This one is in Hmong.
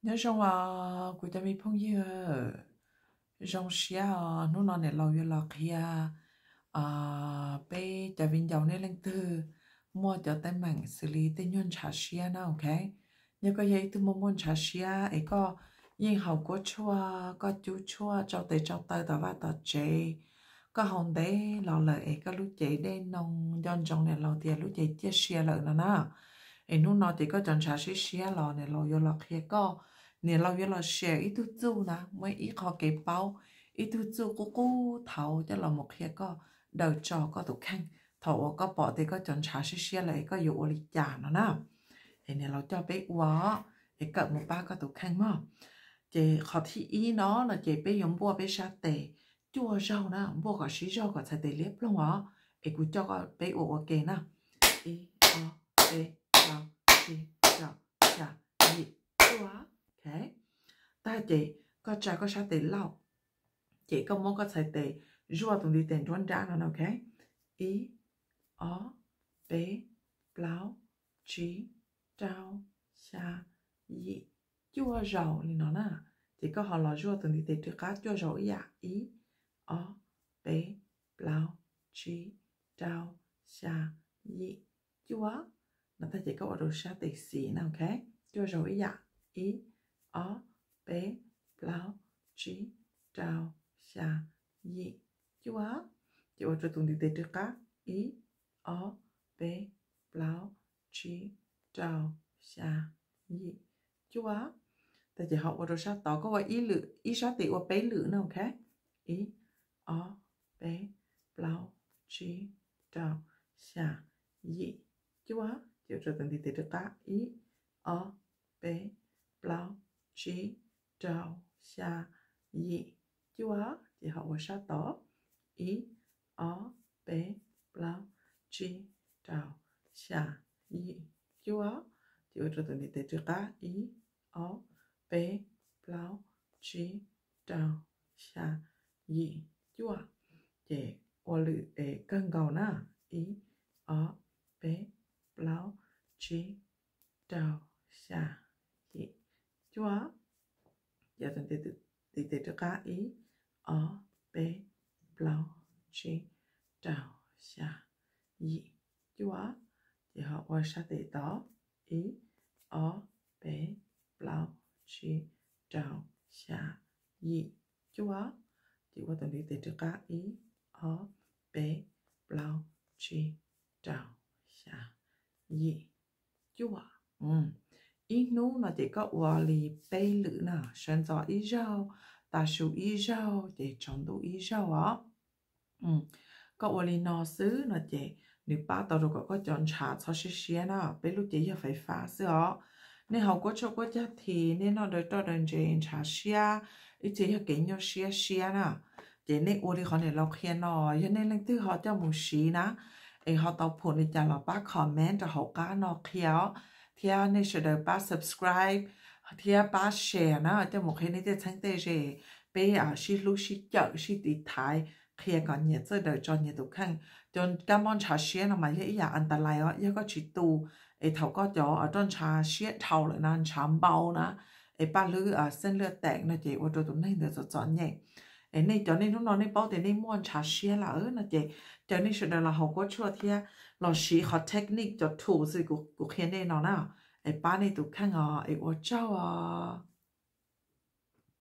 Nyob zoo os kuv cov me phooj ywg, zoo siab os, hnub no niam laus yuav los qhia peb cov viv ncaus nej leej twg muaj cov teeb meem xws li tej nyuag ntshav siab na, ok. Yog koj yog ib tug muaj muaj ntshav siab es koj yeej haus kuab tshuaj, koj cub tshuaj tsau tes tsau taw tom vaj tom tsev, koj haus ntev los lawm es koj lub cev dej noo, nco ntsoov niam laus tias lub cev ciaj sia lawm no na. Es hnub no ces koj cov ntshav siab siab los niam laus yuav los qhia koj, niam laus yuav los share ib tug txuj na, muaj ib qho kev paub, ib tug txuj qub qub thaud coj los mus qhia koj daws tso koj tus kheej thaum uas koj pom tias koj cov ntshav siab siab lawm es koj yuav ua li cas no na. Es niam laus coj peb ua es kawm mus pab koj tus kheej mog. Ces qhov thib ib no no ces peb yuav npuaj peb sab tes cuaj zaug na, npuaj kom sib zaug kom txhais tes liab ploog os. Es kuv coj peb ua ua ke na. Ib, ob, peb, plaub, tsib, rau, xya, yim, cuaj. Ok. Tag ces koj tsa koj sab tes lauj, ces koj muab koj txhais tes zuaj tus ntiv tes nruab nrab no na, ok. Ib, ob, peb, plaub, tsib, rau, xya, yim, cuaj zaus li no na. Ces koj ho los zuaj tus ntiv tes rov qab cuaj zaus ib yam. Ib, ob, peb, plaub, tsib, rau, xya, yim, cuaj. No tag ces koj ua rau sab tes xis na, ok. Cuaj zaus ib yam. Ib, ob, peb, plaub, tsib, rau, xya, yim, cuaj. Ces ua rau tus ntiv tes rov qab. Ib, ob, peb, plaub, tsib, rau, xya, yim, cuaj. Tag ces ho ua rau sab tod, koj ua ib lwm, ib sab tes ua peb lwm na, ok. Ib, ob, peb, plaub, tsib, rau, xya, yim, cuaj. Ces ua rau tus ntiv tes rov qab. Ib, ob, peb, plaub, tsib, rau, xya, yim, cuaj. Ces ho ua sab tod. Ib, ob, peb, plaub, tsib, rau, xya, yim, cuaj. Ces ua rau tus ntiv tes rov qab. Ib, ob, peb, plaub, tsib, rau, xya, yim, cuaj. Ces ua lwm es kawg nkaus na. Ib, ob, peb, plaub, tsib, rau, xya, yim, cuaj. Ces tus ntiv tes rov qab. Ib, ob, peb, plaub, tsib, rau, xya, yim, cuaj. Ces ho ua sab tes tod. Ib, ob, peb, plaub, tsib, rau, xya, yim, cuaj. Ces ua tus ntiv tes rov qab. Ib, ob, peb, plaub, tsib, rau, xya, yim, cuaj. Ib hnub no ces koj ua li peb lwm na, sawv ntxov ib zaug, tav su ib zaug, ces tsaus ntuj ib zaug os. Koj ua li no xwb no ces nws pab tau rau kom koj cov ntshav txhob siab siab na, peb lub cev yog fais fab xwb os. Nej haus kuab tshuaj kuab cag this, nej noj daws roj daws ntses ntshav siab, ib txhia yog kev nyuaj siab siab na. Ces nej ua li qhov niam laus qhia no, yog nej leej twg ho coj mus siv na, es ho tau phum li cas los pab comment rau hauv qab no qhia os, thiab nej sawv daws pab subscribe thiab pab share na, coj mus qhia nej tej txheeb tej ze, peb sib hlub sib cawm sib tiv thaiv, qhia kom nyias txawj daws tso nyias tus kheej. Cov kab mob ntshav siab no mas yog ib yam antalais os, yog koj tsis tu, es thaum koj cov roj ntshav siab dhau lawm na, ntshav npau na, es paj hlwb xeeb lwj teem no ces ua rau tus neeg ntawd txom txom nyem. Es nej cov nej hnub no nej paub tias nej muaj ntshav siab lawm no ces caw nej sawv daws los haus kuab tshuaj thiab los siv qhov technique cov tools xwb kuv qhia nej no na, es pab nej tus kheej os, es ua tsaug os.